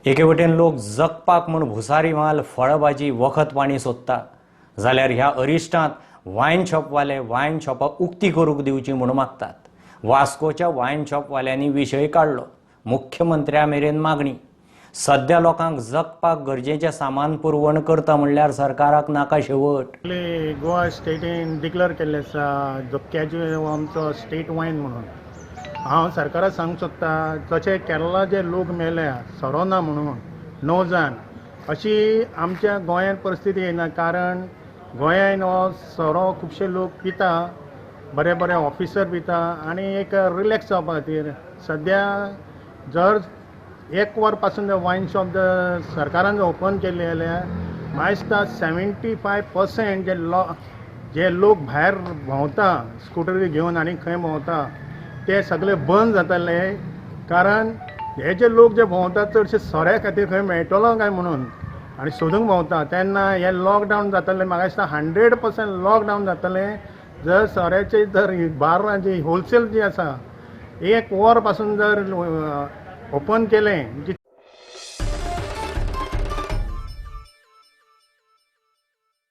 एके वटेन लोक जगपाक म्हूण भुसारी माल, फळभाजी, वखद पाणी सोदता, जाल्यार ह्या अरिश्टांत वायन शॉपवाले वायन शॉपां उक्ती करूंक दिवची म्हूण मागतात. वास्कोच्या वायन शॉपवाल्यांनी विशय काडलो, मुख्यमंत्र्या मेरेन मागणी. सध्या लोकांक जगपाक गरजेचें सामान पुरवण करता म्हणल्यार सरकाराक नाका शेवट. पयलीं गोवा स्टेटीन डिक्लेअर केल्लें आसा धपक्याची हो आमचो स्टेट वायन म्हणून. हांव सरकाराक सांगूंक सोदता, जशे केरला जे लोक मेल्या सोरो ना म्हणून 9 जाण, अशी आमच्या गोंयांत परिस्थिती येना. कारण गोंयांत हो सोरो खुबशे लोक पिता, बरे बरे ऑफिसर पिता आनी एक रिलॅक्स जावपा खातीर. सद्या जर एक वर पासून जर वायन शॉप जर सरकारान जर ओपन केल्लें जाल्यार म्हाका दिसता 75% जे लोक भायर भोंवता स्कुटरी घेवन आनी खंय भोंवता ते सगळे बंद जातले. कारण हे जे लोक जे भोंवता चडशे सोऱ्या खातीर, खंय मेळटलो काय म्हणून आनी सोदूंक भोंवता. तेन्ना हे लॉकडावन जातलें, म्हाका दिसता 100% लॉकडावन जातलें. जर सोऱ्याचे जर बारां जी होलसेल जी आसा एक वर पासून जर ओपन केलें.